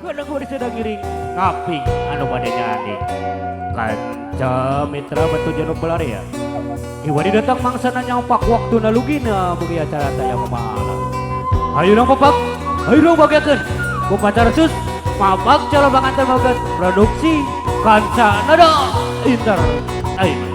Kadang bari sedang ngiring ngaping anu bade nyanding. Kanca mitra batu januk belaria. Iwadi datang mangsana nyampak waktu nalugina bagi acara taya pemahala. Ayo dong papak, ayo dong bagiakeun. Ku pacar sus, mapak calon panganten baget produksi Kanca Nada Entertainment.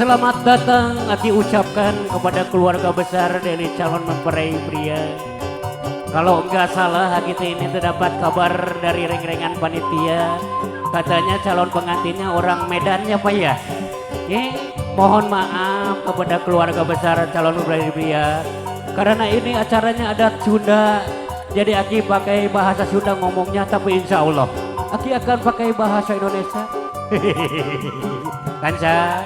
Selamat datang Aki ucapkan kepada keluarga besar dari calon mempelai pria. Kalau enggak salah kita ini terdapat kabar dari reng-rengan panitia. Katanya calon pengantinnya orang Medannya Pak ya. Mohon maaf kepada keluarga besar calon mempelai pria. Karena ini acaranya adat Sunda. Jadi Aki pakai bahasa Sunda ngomongnya, tapi insya Allah Aki akan pakai bahasa Indonesia. Kanca.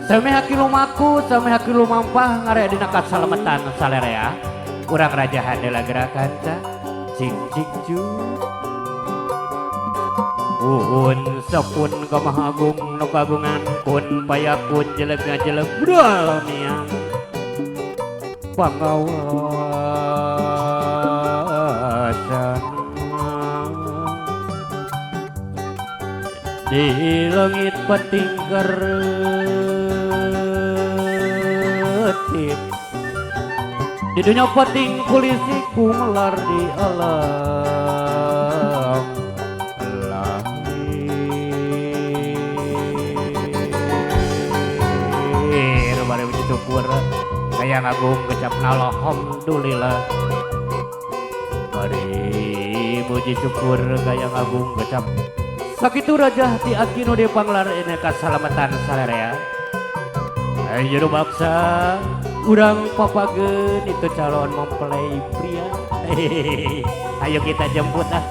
Sameh haki lumaku, sameh haki lumampah ngarea dina kasalametan salerea. Urang rajahan heula geura kanca. Cing cing cu. Uun sepun ka Maha Agung nu kagungan kun payakun jeleg ngajeleg budal miang. Pangawasan di langit peting kertip, di dunia peting kulisi kumelar di alam lahir. Bari puji syukur kaya ngagung kecap alhamdulillah. Bari puji syukur kaya ngagung kecap. Sakitu raja ti aki nu dipanglar ini kasalamatan salerea. Ayo baksa urang papageun itu calon mempelai pria. Ayo kita jemput ah.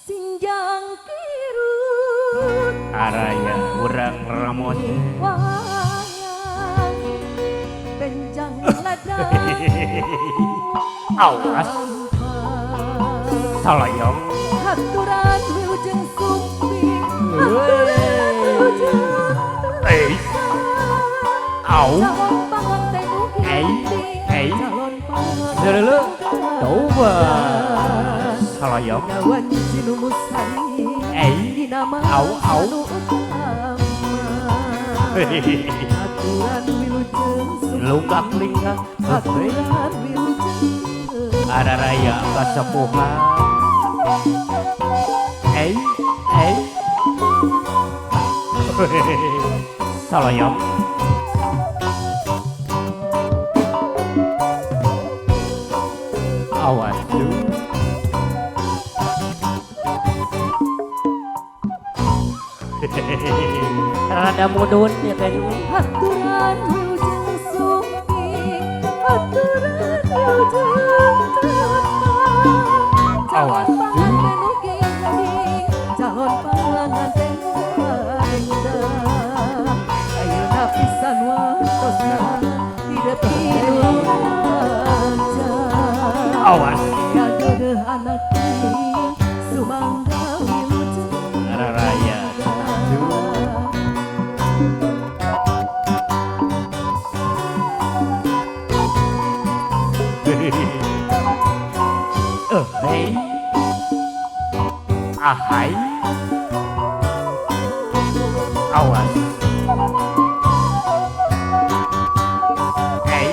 Sinjang kirut Araya urang ramon. Wayang benjang ladang. Awas. Salayong. Haturan wilujeng sumping, haturan wilujeng Eh. Au. calon panganten nu Eh. Eh. calon panganten Serele. Coba. Salayong. Nyawan cinumusari Eh. dina Au, au. anu utama. Haturan wilujeng sumping, Lunggak linggak. haturan wilujeng Araraya kasepuhan. Eh, eh. Salayong. Awas tuh. Rada mudun ya kayaknya. Haturan wilujeng sumping, haturan wilujeng tepang. Awas. Calon panganten nu gending, calon panganten nu endang. Ayeuna pisan waktosna hidep hidup aja. Awas. Ya geudeuh anak kuring, sumangga wilujeng. Raya. Hei. Ahai. Awas. Hei.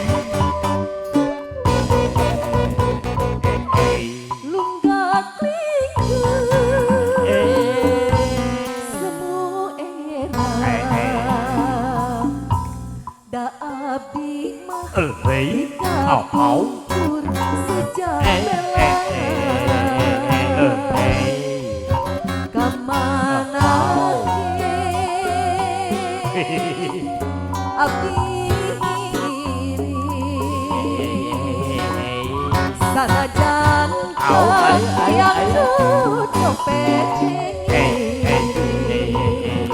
Hei. Lunggak lingkeun Eh. semu era. Da abdi mah Hei. Au au. kapungkur sejak Eh, eh, eh, eh, eh. Kamana ge abdi ngiring. Sanajan Au, ai, ai, yang ai. copet Eh, eh, eh, eh.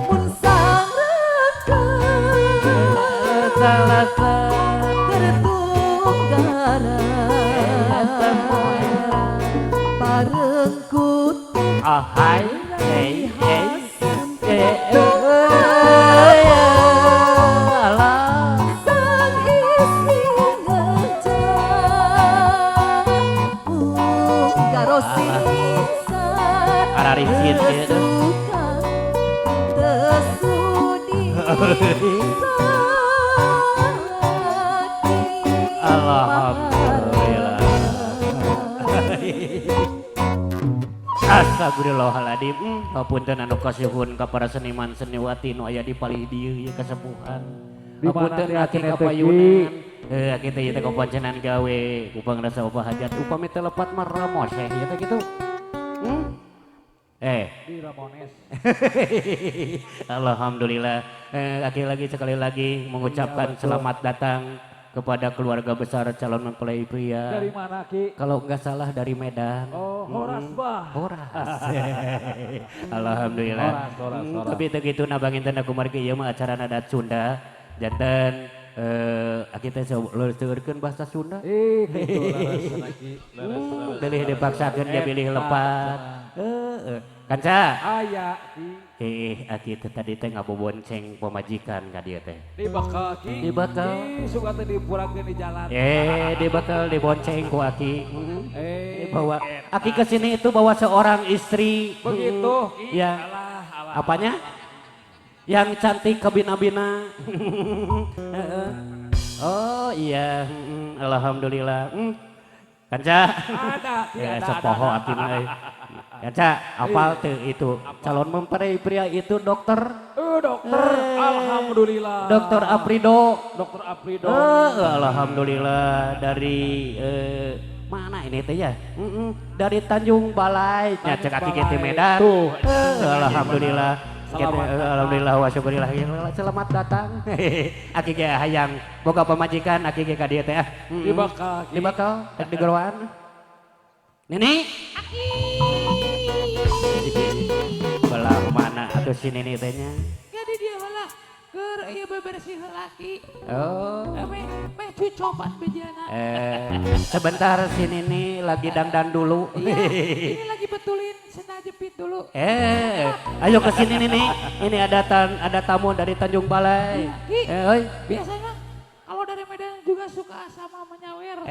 Mun sangrekeun Salah. Tempo era. Parengkut. Ah, hai, hey, hey, eh, eh, alah. Sang istri ngejak mung karosisan. Ararisin ieu teh. Suka teu sudi salaki. Alhamdulillah. Astagfirullahaladzim. Hapunten anu kasuhun ka para seniman seniwati nu aya di palih dieu ieu kasepuhan. Di mana Hapunten teh aki aki teh, Ki? kapayunan. Heuh, aki teh ieu teh kapancenan gawe ku pangrasa upah hajat upami teu lepat mah ramoseh ieu teh kitu. Di Ramones. Alhamdulillah. Aki lagi sekali lagi mengucapkan Iya, betul. selamat datang kepada keluarga besar calon mempelai pria. Dari mana, Ki? Kalau nggak salah dari Medan. Oh, Horas, Bah. Horas. Alhamdulillah. Horas, horas, horas. Tapi teu kitu na banginten aku margi ieu mah acara adat Sunda. Janten aki teh seueurkeun bahasa Sunda. Ih, gitu leres Ki. Leres, leres. Bilih dipaksakeun dia bilih Eta, lepat. Heeh. Kanca. Aya, Ki. Eh, aki teh tadi teh ngabobonceng pamajikan ka dieu teh. Di bakal, Ki. Di bakal. Ih, suka teh dipurangkeun di jalan. Eh, dia bakal dibonceng ku aki. Eh, Bawa aki ke sini itu bawa seorang istri. Begitu, Ki. Ya. Alah, alah. Apanya? Yang cantik kebina-bina. Heeh. Oh iya, alhamdulillah. Kanca. Ada, Ki, Ya, ada, sepoho ada. aki mah euy. Kanca, apal teu itu calon mempelai pria itu dokter. Eh, dokter, alhamdulillah. Dokter Aprido. Dokter Aprido. Alhamdulillah dari mana ini teh ya? Dari Tanjung Balai. Nya cek aki ge ti Balai. Medan. Tuh. Alhamdulillah. Selamat Kita, alhamdulillah wa syukurillah. Selamat datang. Aki ge hayang boga pamajikan aki ge ka dieu teh ah. Di bakal, Ki. Di bakal rek digeroan. Nini? Aki. Belah mana atuh si Nini teh nya? Jadi dia heula keur ieu bebersih heula, Ki. Oh. Meh meh cucopan bejana. Sebentar si Nini lagi dandan dulu. Iya, ini lagi betulin sendal jepit dulu. Ayo ke sini Nini. Ini ada tamu dari Tanjung Balai. Ki. Oi. Biasanya kalau dari Medan juga suka sama menyawer.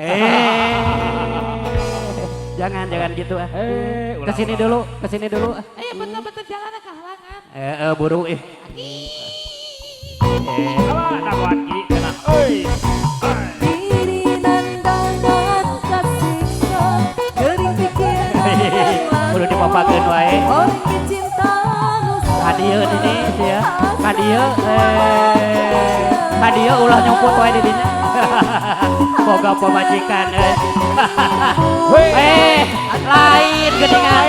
Jangan jangan gitu ah. Eh, ulah, Ke sini ulah. dulu, ke sini dulu. Eh, betul-betul jalan kehalangan. Eh, buru ih. Alah, dagoan, Ki. Tenang. Euy. Diri nandangan kasiksa gering pikiran. Kudu dipapakeun wae. Orang cinta nu Ka dieu Nini sia. Ka dieu ka dieu ulah nyumput wae di dinya. Boga pamajikan euy. Lain geuningan.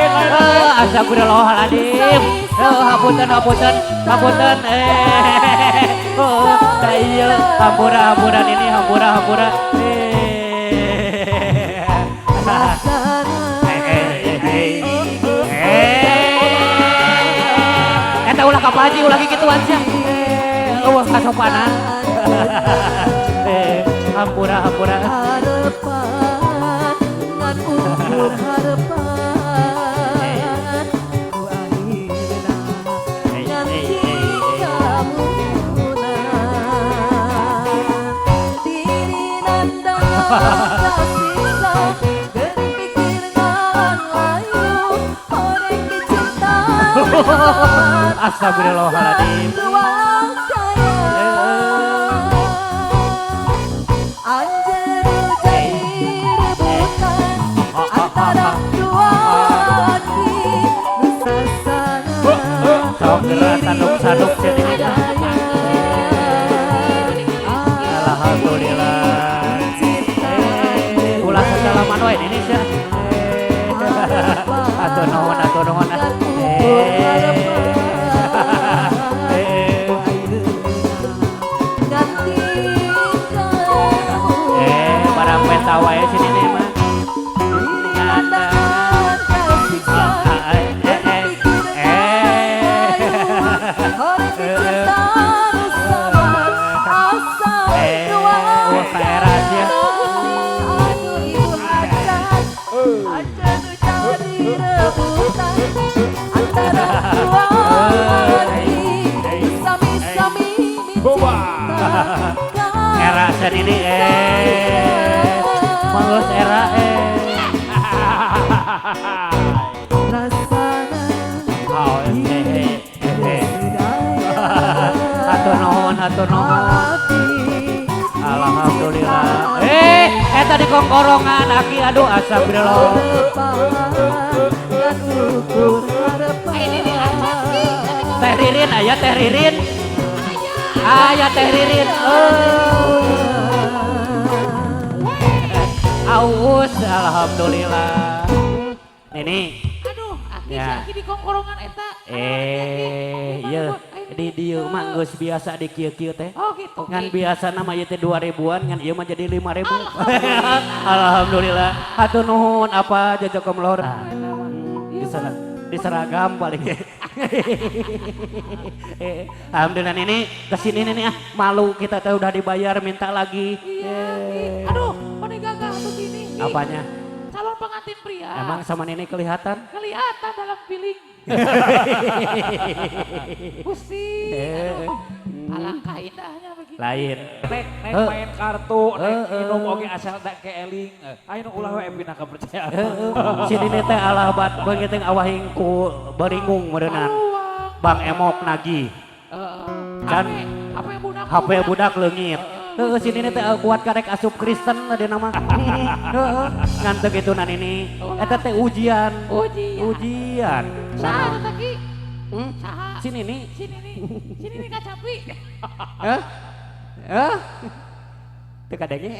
Astagfirullahaladzim. Hapunten, hapunten, hapunten. Oh, da ieu hampura, hampura Nini, hampura, hampura. Eh, eh, eh. Eta ulah ka Pak Haji, ulah kikituan sia. Eueuh kasopanan. Hampura, hampura. Harapan ngan ukur harapan ku akhirna nganti kamuna diri nandang kasiksa gering pikir ngalan layu horeng dicinta. Astagfirullahaladzim. Luang kaya anjeru jadi rebutan antara dua hati nusasana. Sok geura sanduk-sanduk sia Nini. Alhamdulillah. Ulah sasalaman wae Nini sia. Atur nuhun, atur nuhun. Barang peta wae si Nini mah. Wah, ka era sia. Aduh ibu hajar. Era sen ini manggus era Rasana Oh, Atur nuhun, atur nuhun. Alhamdulillah. Eta di kongkorongan aki, aduh, astagfirullah. Teh Ririn aya, Teh Ririn. Aya Teh Ririn. Oh. Aus, alhamdulillah. Nini. Aduh, aki Ya. si aki di kongkorongan eta. Iya, di dieu mah geus biasa di kieu-kieu teh. Oh gitu. Ngan Ki. biasa nama ieu teh 2000-an, ngan ieu mah jadi 5000. Alhamdulillah. Hatur nuhun apa jajakom lor. Di seragam paling. Alhamdulillah, ini kesini nih ah, malu kita teh udah dibayar minta lagi. Iya, Ki. Aduh, mana gagah begini. Ki. Apanya? Calon pengantin pria. Emang sama nenek kelihatan? Kelihatan dalam feeling. Gusti, aduh. Alangkah indahnya begini. Lain. Nek nek Heh. main kartu, nek Heh, minum oge asal tak keeling. Ayo ulah we pindah kepercayaan. Heeh. Si nini teh alah bat beungit teh awahing ku beringung meureunan. Aluang. Bang Emok nagih. Heeh. Kan HP budak. HP budak leungit. Heeh, si nini teh kuat karek asup Kristen tadi nama. Heeh, ngan teu kitu na nini. Eta teh ujian. Ujian. Ujian. Saha eta Ki? Hmm? Saha? Si nini. Sini nih. Sini nih kacapi. Hah? Hah? Teu kadenge.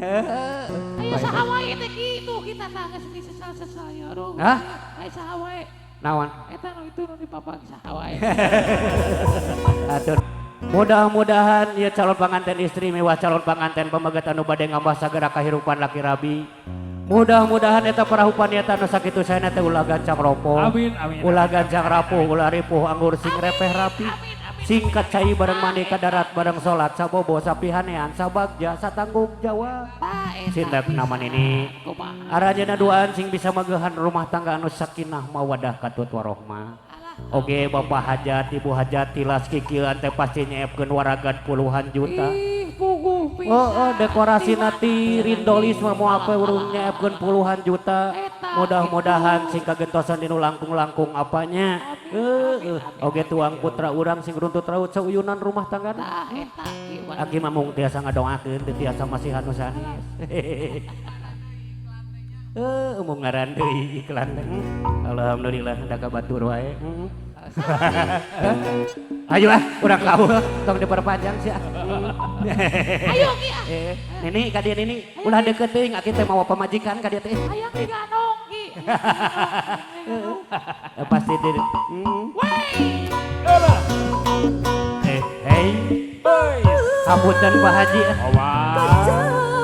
Heeh. Ayo saha wae teh Ki, tuh kita tah geus disesal-sesal ya aduh. Hah? Ayo saha wae. Naon? Eta nu itu nu dipapag saha wae. Atur. Mudah-mudahan ya calon pengantin istri miwah calon pengantin pameget anu bade ngambah sagera kahirupan laki rabi. Mudah-mudahan eta parahupan eta anu sakitu saena teh ulah gancang ropoh. Amin, amin. Ulah gancang rapuh, ulah ripuh, anggur sing repeh rapi. Amin, amin. Singkat cai bareng mandi ka darat bareng salat sabobo sapihanean sabagja satanggung jawab. Tah eta. Cinta Bisa. nama nini. Kumaha? Arajana duaan sing bisa magehan rumah tangga anu sakinah mawadah katut warohmah. Alah. Oke, Bapak hajat, Ibu hajat, tilas kikieuan teh pasti nyeepkeun waragan puluhan juta. Ih, puguh pisan. Oh, dekorasi nanti rindolis mah moal apa urung nyeepkeun puluhan juta. Eta, Mudah-mudahan sing kagentosan dinu langkung-langkung apanya. Amin, Heeh, oge tuang putra urang sing runtut raut sauyunan rumah tanggana. Tah eta Ki. Aki mah mung tiasa ngadoakeun teu tiasa masihan nu sanes. Umum ngaran deui iklan teh. Alhamdulillah da ka batur wae. Ayo ah, urang ka tong diperpanjang sia. Ayo Ki ah. Nini ka dieu nini, ulah deket teuing aki teh mawa pamajikan ka dieu teh. Hayang diganong Ki. Hayang diganong. Pasti di. Wey. Hey. Hapunten Pak Haji. Awas.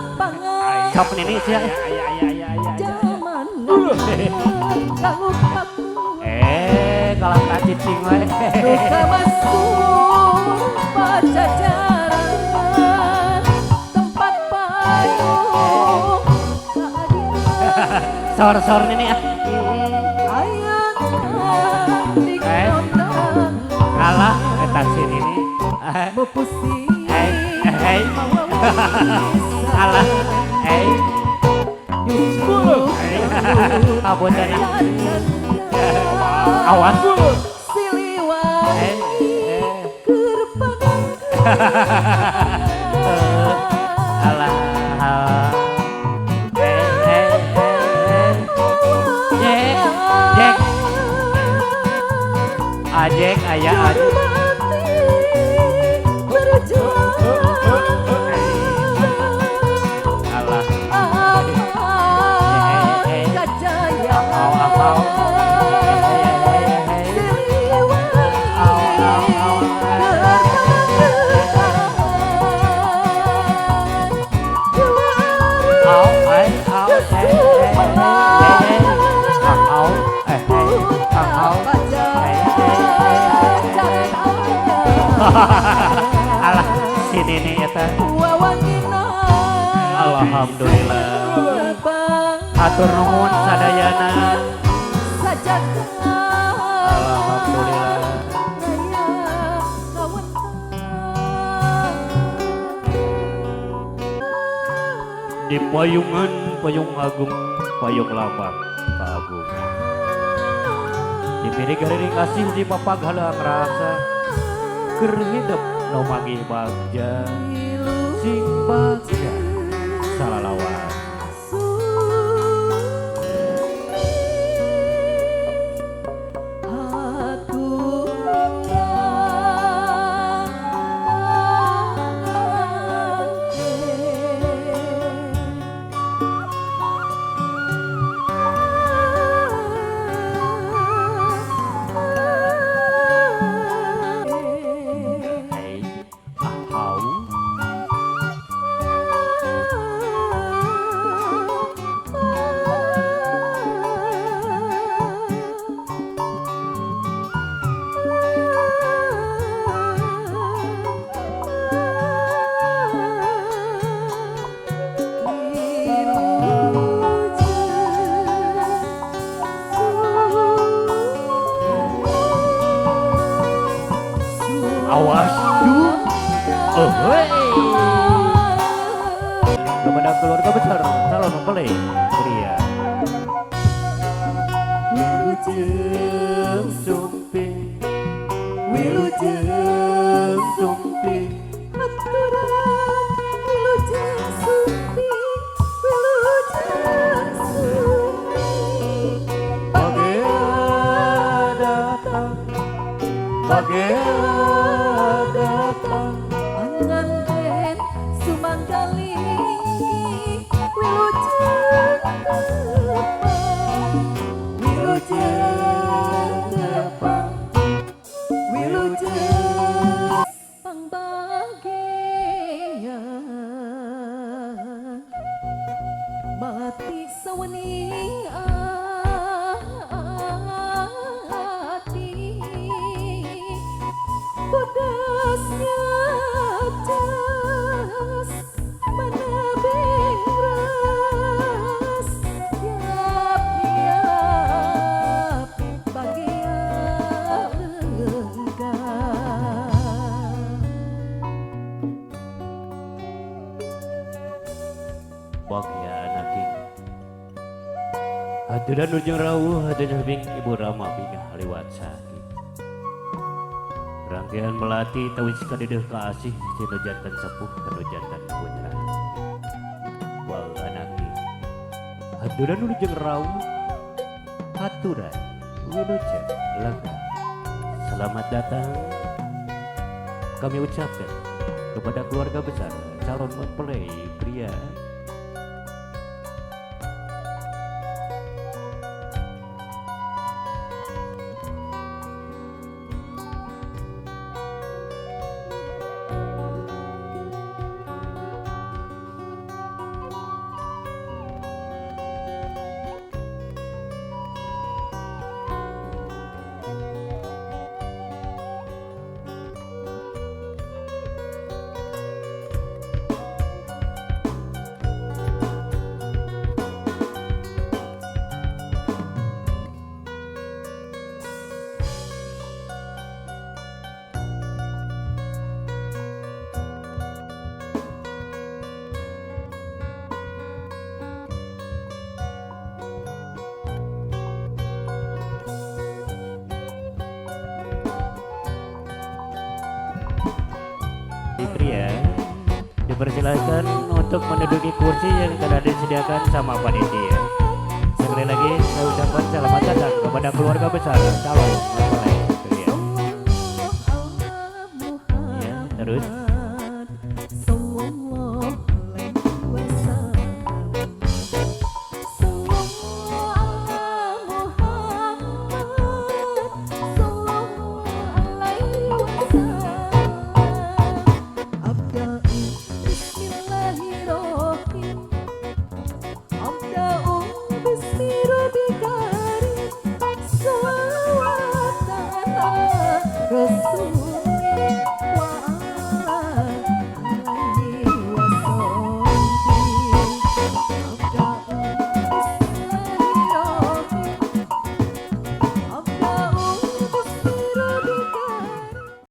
Kecapangan Sok nini sia. Aya aya aya aya. zaman kalupaku Kalah kacicing wae. duka masuk pajajaran tempat payung keadilan Sor-sor nini ah. Ayeuna di kondang Kalah eta si nini. Mupusing Eh, eh. Alah, eh. Hapunten ah. Awas. Siliwangi Eh, eh. keur Alah. Eh, eh, eh. Jek, Jek. Ajek aya ajek. Berjuang Alah. Apa kajayaan Au, au, au. Siliwangi Au, au, au. Au, eh, au, eh, eh, eh, eh. Au, eh, eh. Au, eh, eh, eh. Alah, si nini eta. Alhamdulillah. Hatur nuhun sadayana. Alhamdulillah. Di payungan payung agung payung lambang keagungan. Di piring gariring asih di papaghalang rasa keur hidup nu manggih bagja sing bagja salalawas. Hei, ahau. Awas tuh. Oh, hey. Kepada keluarga besar calon mempelai pria. Wilujeng sumping, wilujeng sumping. Aturan wilujeng sumping, wilujeng sumping. Bagea datang, bagea datang. Panganten sumanggalinggi wilujeng tepang, wilujeng tepang, wilujeng pangbagean mati sawening ati bodasnya jas mana beras tiap tiap bagian lega. Bagea anaki. Haturan ujung rawuh haturan bing ibu rama bingah liwat sakit. Rangkaian melati tawis kadedeh kaasih tinu jantan sepuh tinu jantan putra. Wal anaki. Haturan ujung rawuh haturan wilujeng lega. Selamat datang kami ucapkan kepada keluarga besar calon mempelai pria. Pria dipersilakan untuk menduduki kursi yang telah disediakan sama panitia. Sekali lagi saya ucapkan selamat datang kepada keluarga besar calon mempelai pria. Ya, terus. Sallallahu